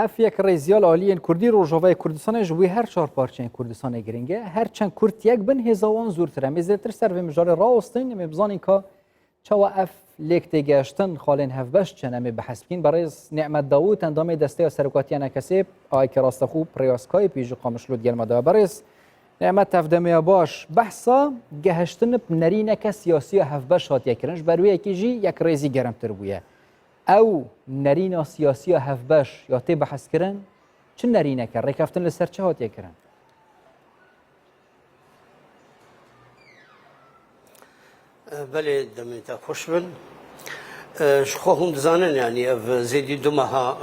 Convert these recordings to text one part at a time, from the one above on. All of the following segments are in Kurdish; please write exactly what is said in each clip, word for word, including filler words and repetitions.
Ev yekrêziya li aliyên Kurdî Rojavayê Kurdistanê ji bo her çar parçeyên Kurdistanê giring e. Her çend Kurd yek bin, hêza wan zûrtir e. Em ê zêdetir ser vê mijarê rawestin, em ê bizanîn ka çawa ev lêk tê gehiştin, xalên hevbeş çi ne, em ê behs bikîn. Berêz Nîmet Dawûd, endamê Desteya Serokatiya N K S'ê, ayekî rastexwe, bi rêya Skype'î ji Qamişlo digel me de ye. Berêz Nîmet, ev demê ya baş. Behsa gehiştin bi nerîneke siyasî ya hevbeş hatiye kirin. Ji ber wê yekê jî yekrêzî germtir bûye. Ew nerîna siyasî ya hevbeş ya tê behskirin, çi nerîneke, rêkeftin li ser çi hatiye kirin? Belê, demên te xweş bin. Ji xwe hûn dizanin, yanî ev zêdî du meha,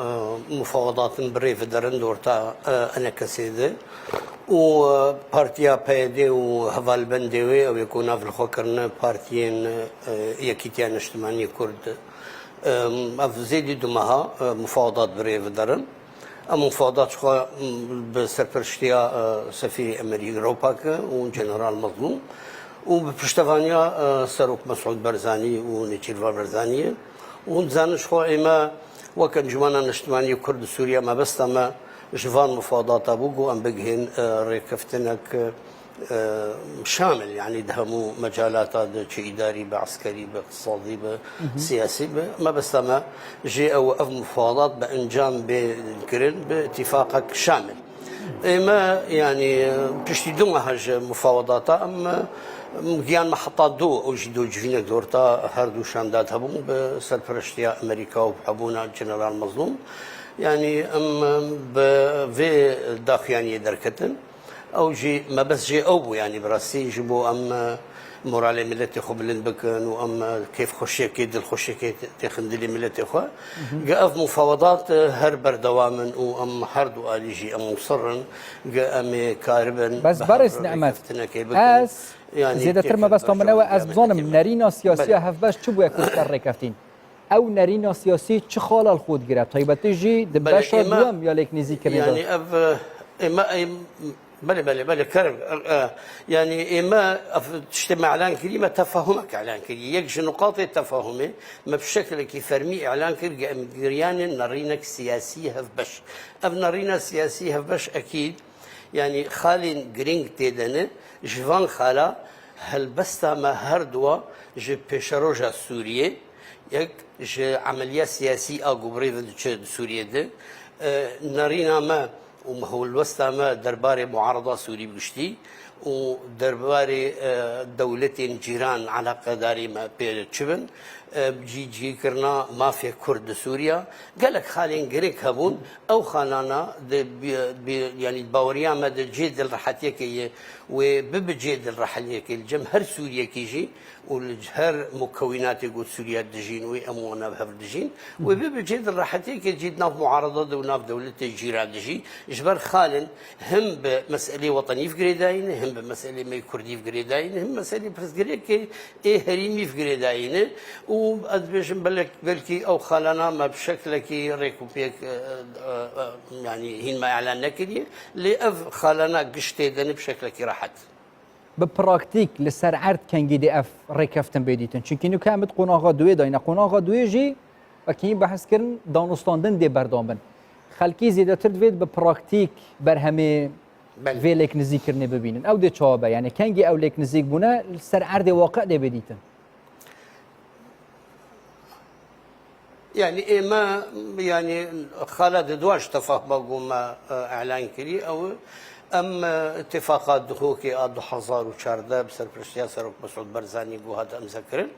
e, mufawedatin bi rê ve derin di orta, e, N K S'ê de. Û, e, partiya P Y D û hevalbendê wê, ew ê ku nav li xwe kirine partiyên, e, Yekîtiya Niştimanî Kurd. E, ev zêdî du meha, e, mufawedat bi rê ve derin. Em mufawedat ji xwe, m, bi serpereştiya, e, sefîrê Amerî-, Ewropa ke û General Mazlûm û bi piştevaniya, e, Serok Mesûd Barzanî û Nêçîrvan Barzaniyê. Û hûn dizanin ji xwe ê me wek Encûmena Niştimanî Kurd li Sûriye mebesta me ji van mufawadata bû ku em bigihên, e, rêkeftinek, e, e, şamil, yanî di hemû mecalata de, çi îdarî be, eskerî be, iqtisadî be, siyasî be, mebesta me jê ew ev mufawadat bi encam bê kirin bi îtîfaqek şamil. Ê me, yanî, piştî du meha ji mufawadata em, em giyan me heta do, ew jî do civînek di orta her du şanda de hebûn bi serpereştiya Amerîka û bi hebûna General Mazlûm. Yanî em, em bi vê daxuyaniyê derketin. Ew jî, mebest jê ew bû, yanî bi rastî ji bo em, e, moralê miletê xwe bilind bikin û em, e, kêfxweşiyekê, dilxweşiyekê têxin dilê miletê xwe. Ge ev mufawedat, e, her berdewam in û em her du alî jî em musir in, ge em ê karibin Bes bi berêz hev Nîmet, rêkeftinekê bikin. Ez Yanî zêdetir mebesta min ew e, ez bizanim nerîna siyasî ya hevbeş çi bûye ku li ser rêkeftin? Ew nerîna siyasî çi xala li xwe digire? Taybetî jî di beşa duwem ya lêknêzîkirinê de. Yanî ev, e, ê me, ê, belê, belê, belê, kerem. E, e, yanî ê me ev tiştê me îlan kirî, me tefahumek îlan kirî. Yek ji nuqatê tefahumê me bi şekilekî fermî îlan kir, ge em giriyanê nerînek siyasî hevbeş. Ev nerîna siyasî hevbeş ekîd, yanî xalên giring tê de ne, ji van xala helbesta me her duwa ji pêşeroja Sûriyê, yek ji emeliya siyasî a ku bi rê ve diçe di Sûriyê de, e, nerîna me û helwesta me derbarê muarada Sûrî bi giştî û derbarê, e, dewletên cîran eleqedarî me pê çi bin, e, cî-, cîkirina mafê Kurd di Sûriya. Gelek xalên giring hebûn. Ew xalana di bi, bi, yanî baweriya me di cihê dilrehetiyekê ye wê bibe cihê dilrehetiyekê li cem her Sûriyekî jî û li her mukewînatê ku Sûriya dijîn wê em wana bi hev dijîn. Wê bibe cihê dilrehetiyekê jî di nav muarada de û nav dewletê cîran de jî. Ji ber xalên him bi meselê wetenî ve girêdayî ne, him bi meselê me Kurdî ve girêdayî ne, him meselê pirsgirêkê ê herêmî ve girêdayî ne. Û ez dibêjim belek-, belkî ew xalana me bi şekilekî rêk û pêk, e, e, e, yanî hîn me îlan nekiriye. Lê ev xalana giş tê de ne bi şekilekî rehet. Bi praktîk li ser erd kengî dê ev rêkeftin bê dîtin? Çimkî nûke em di qonaxa duwê de yine. Qonaxa duwê jî wekî behs kirin, danûstandin dê berdam bin. Xelkî zêdetir divêt bi praktîk berhemê Belê. vê lêknizîkirinê bibînin. Ew dê çawa be? Yanî kengî ew lêknizîk bûne li ser erdê waqî dê bê dîtin? Yanî ê me, yanî xala di duwa ji tefahuma ku me, e, îlan kirî, ew em, e, îtîfaqa Duhokê a du hezar û çardeh bi serpereştiya Serok Mesûd Barzanî ku hat emzekirin.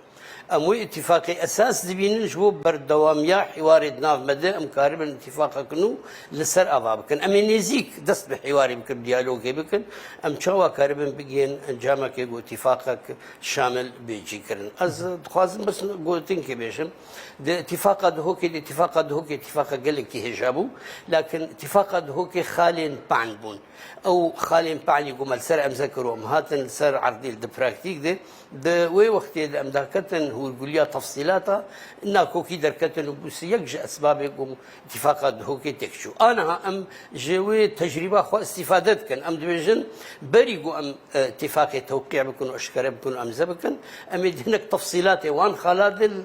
Em wê îtîfaqê esas dibînin ji bo berdewamiya hîwarê di nav me de, em karibin îtîfaqek nû li ser ava bikin. Em ê nêzîk dest bi hîwarê bikin, diyalogê bikin. Em çawa karibin bigihên encamekê ku îtîfaqek şamil bê cîkirin. Ez dixwazim bes gotinkê bêjim. Di îtîfaqa Duhokê de, îtîfaqa Duhokê îtîfaqa gelekî hêja bû. Lakin îtîfaqa Duhokê xalên pan bûn. Ew xalên panî ku me li ser emze kir û em hatin li ser erdê li di praktîk de, di wê wextê de em derketin hûrguliya tefsîlata, nakokî derketin û bû yek ji esbabê ku îtîfaqa Duhokê têk çû. Aniha em ji wê tecrîba xwe îstîfade dikin. Em dibêjin berî ku em, e, îtîfaqê tewqî bikin û eşkere bikin û emze bikin, em ê di hinek tefsîlatê wan xala de li,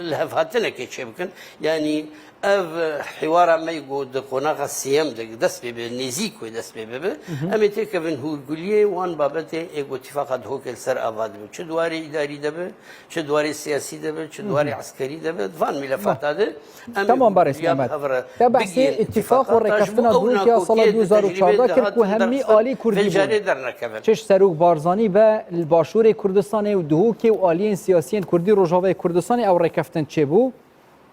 li hevhatinekê çêbikin. Yanî Ev hiwara me ku di qonaxa sêyem de dest pê bibe, nêzîk wê dest pê bibe, em ê têkevin hûrguliyê wan babetê ê ku Îtîfaqa Duhokê li ser ava dibe. Çi di warê îdarî de be, çi di warê siyasî de be, çi di warê eskerî de be, di van mîlefata de em ê Tamam, Barês hûrguliya bi Mehmet. hev re Te behsê bigihîn Îtîfaq û Îtîfaqa, ta ji rêkeftina bo ew Duhokê ya sala nakokiyê di du hazar û çardeh kir ku hemî alî Kurdî bûn. Çi ji Serok Barzanî be li Başûrê Kurdistanê û Duhokê û aliyên siyasiyên Kurdî Rojavayê Kurdistanê ew rêkeftin çêbû.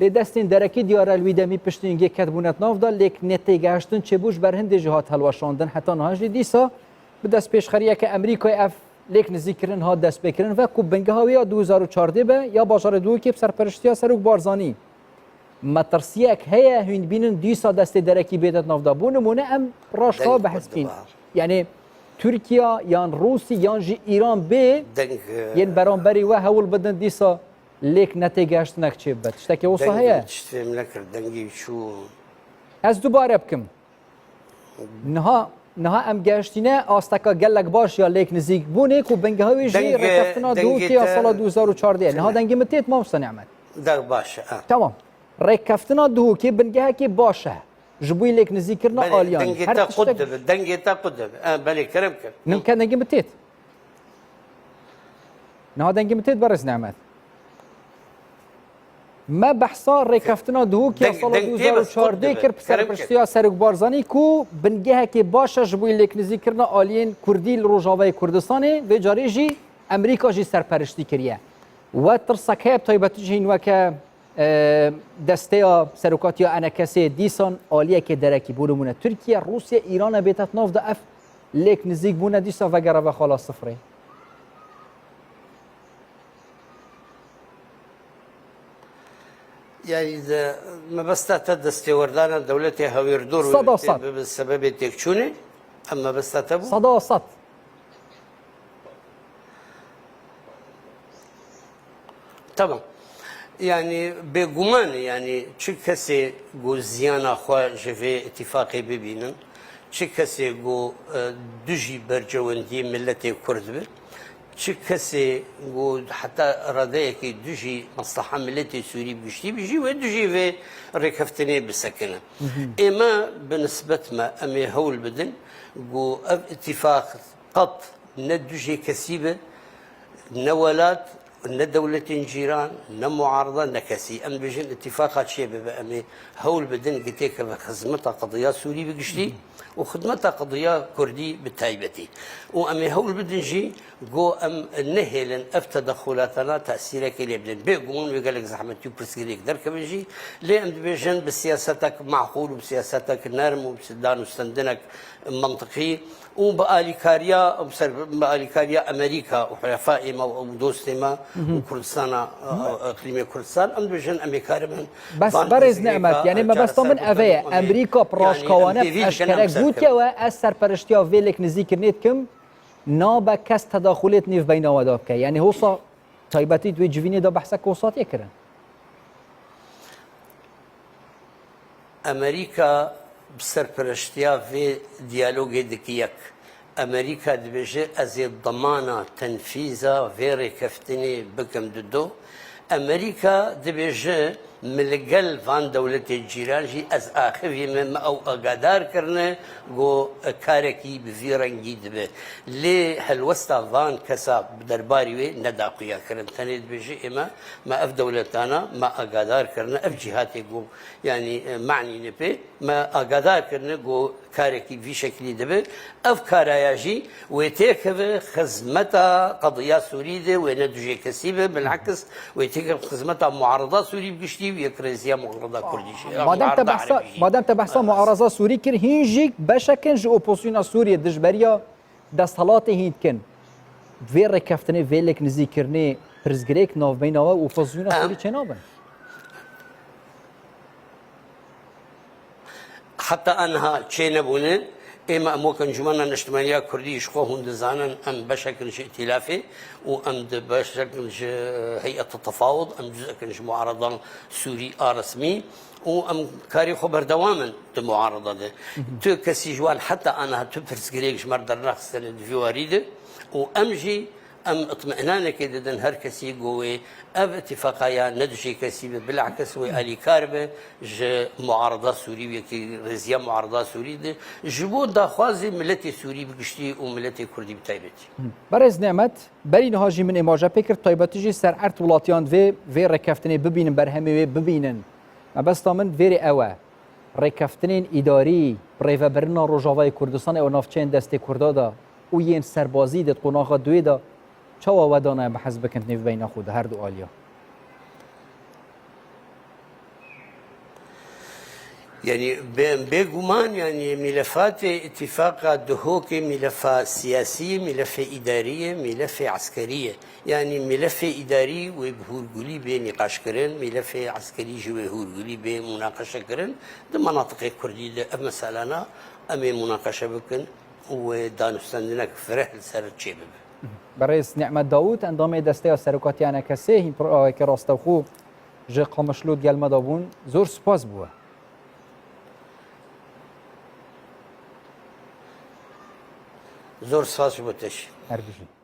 Lê destên derekî diyar e li wî demî piştî hingê ketbûne di nav de, lêk netêgehiştin çêbû ji ber hindê jî hat hilweşandin. Heta niha jî dîsa bi destpêşxeriyeke Amerîkayê ev lêk nizîkkirin hat destpêkirin ve ku bingeha wê ya du hezar û çardeh be ya bajarê Duhokê bi serperiştiya Serok Barzanî. Metirsiyek heye hûn dibînin dîsa destê derekî bête di nav de. Bo nimûne em raşta Deng behs bîn. Yani Tirkiye yan Rûsî yan jî Îran bê Deng, e, yên beramberî we hewl bidin dîsa lêk netêgehiştinek çêbibe. Tiştekî wisa deng heye? Min tişt fêm nekir, dengê çû. Ez dubare bikim. Niha, niha em gehiştîne asteka gelek baş ya lêk nizîk bûnê ku bingeha wê jî Deng, e, rêkeftina dengê Duhokê ya te sala du hezar û çardeh. Niha tune. Dengê min têt mamosta Nîmet? Deng baş e, ha. Tamam. Rêkeftina Duhokê bingehekê baş e. Ji bo lêk nizîkirina Belê, aliyan. Dengê Her te qut tiştek dibe, dengê te qut dibe. E, belê, kerem kir. Min ke dengê min têt. Niha dengê min têt, Berêz Nîmet. Me behsa rêkeftina Duhokê ya Deng, sala deng tê du hezar û çardeh bes, kir bi kerem kir. serpirştiya Serok Barzanî ku bingehekê baş e ji bo lêknizîkirina aliyên Kurdî li Rojavayê Kurdistanê, vê carê jî Amerîka jî serperiştî kiriye. We tirsek heye, bi taybetî jî hîn weke, e, desteya serokatiya E N K S'ê dîsan aliyekê derekî, bo nimûne Tirkiye, Rûsya, Îran e bête di nav de ev lêk nizîk bûne dîsa vegere ve xala sifrê. Yani de, mebesta te destêwerdana dewletê hewêrdor Seda wê sad. Bibe sebebê têkçûnê? Em mebesta te bû? Seda sad. Tamam. Yani bêguman, yani çi kesê ku ziyana xwe ji vê îtîfaqê bibînin, çi kesê ku, e, dijî berjewendiyê miletê Kurd bi, çi kesê ku heta radeyekî dijî mesleha miletê Sûrî bi giştî bi jî wê dijî vê rêkeftinê bisekine. Ê me bi nisbet me em ê hewl bidin ku ev îtîfaq qet ne dijê kesî be, ne welat, ne dewletên cîran, ne muarada, ne kesî. Em dibêjin îtîfaqa çê bibe, em ê hewl bidin ku têkeve xizmeta qediya Sûrî bi giştî û xizmeta qediya Kurdî bi taybetî. Û em ê hewl bidin jî ku em nehêlin ev tedexulatana tesîrekê lê bidin. Bêguman wê gelek zehmetî û pirsgirêk derkevin jî, lê em dibêjin bi siyasetek maqûl û bi siyasetek nerm û bi danûstendinek mantiqî û bi alîkariya, bi ser, bi alîkariya Amerîka û hulefayê me û dostê me û Kurdistana, e, e, iqlîmê Kurdistan, em dibêjin em ê karibin Bes van berêz hizirêka, Nîmet, yani e, mebesta min çareser ev heye. Bikin. Em ê, Amerîka bi yani, raşkawane em pêvî dikin, em eşkere ser gotiye we, ez serperiştiya vê lêknizîkirinê dikim, nabe kes tedaxulê di nêv beyna we de bike. Yani hosa taybetî di wê civînê de behsek hosa tê kirin. Amerîka bi serpereştiya vê diyalogê dike yek. Amerîka dibêje, ez ê demana tenfîza vê rêkeftinê bikim dido. Amerîka dibêje, min li gel van dewletê cîran jî ez axivî me, me ew agadar kirine, ku karekî bi vî rengî dibe. Lê helwesta van kesa bi derbarî wê ne daxuya kirin. Tenê dibêje, ê me, me ev dewletana me agadar kirine, ev cîhatê ku, yanî, e, manî ne pê, me agadar kirine ku karekî vî şekilî dibe. Ev karaya jî wê têkeve xizmeta qediya Sûrî de, wê ne dijê kesî be, bilakis wê têkeve xizmeta muarada Sûrî bi giştî û yekrêziya muarada Kurdî jî, ya Madem te muarada behsa, Erebî jî. Madem te behsa muaraza Sûrî kir, hîn jî beşekin ji opozisyona Sûriyê dijberiya desthilatê hîn dikin. Vê rêkeftinê, vê lêknizîkirinê pirsgirêk navbeyna we û opozisyona Sûrî çênabin. Heta aniha çênebûne. Ê me, em wek Encûmena Niştimaniya Kurdî ji xwe hûn dizanin, em beşek in ji îtîlafê û em di beşek in ji heyeta tefawud, em cuzek in ji muaradan Sûrî a resmî û em karê xwe berdewam in di muarada de. Tu kesî ji wan heta aniha tu pirsgirêk ji me re dernaxistine di vî warî de û em jî Em itminanekê didin her kesî ku wê ev îtifaqa ya ne dijî kesî be, bilakis wê alîkar be ji muarada Sûrî û yekî rêziya muarada Sûrî de ji bo daxwazê miletê Sûrî bi giştî û miletê Kurdî bi taybetî. Berêz Nemet, berî niha jî min êmaje pê kir, taybetî jî ser erd welatiyan divê vê rêkeftinê bibînin, berhemê wê bibînin. Mebesta min vêrê ew e. Rêkeftinên îdarî, rêvebirina Rojavayê Kurdistanê û navçeyên destê Kurda de û yên serbazî de di qonaxa duê de çawa we dane em bi hez bikin nêvbeyna xwe di her du aliya? Yanî bê-, bêguman, yanî mîlefatê îtîfaqa Duhokê mîlefa siyasî ye, mîlefê îdarî ye, mîlefê eskerî ye. Yanî mîlefê îdarî wê bi hûrgulî bê nîqaşkirin, mîlefê eskerî jî wê hûrgulî bê munaqeşekirin. Di menatiqê kurdî de ev meselana em ê munaqeşe bikin û wê danûstendinek fireh li ser çêbibe. Berêz Nîmet Dawûd, endamê Desteya Serokatiya N K S, hîn pirayekî rastewxo ji Qamişlo di gel me de bûn. Zor spas bo we. Zor spas ji bo te jî. Her bijî.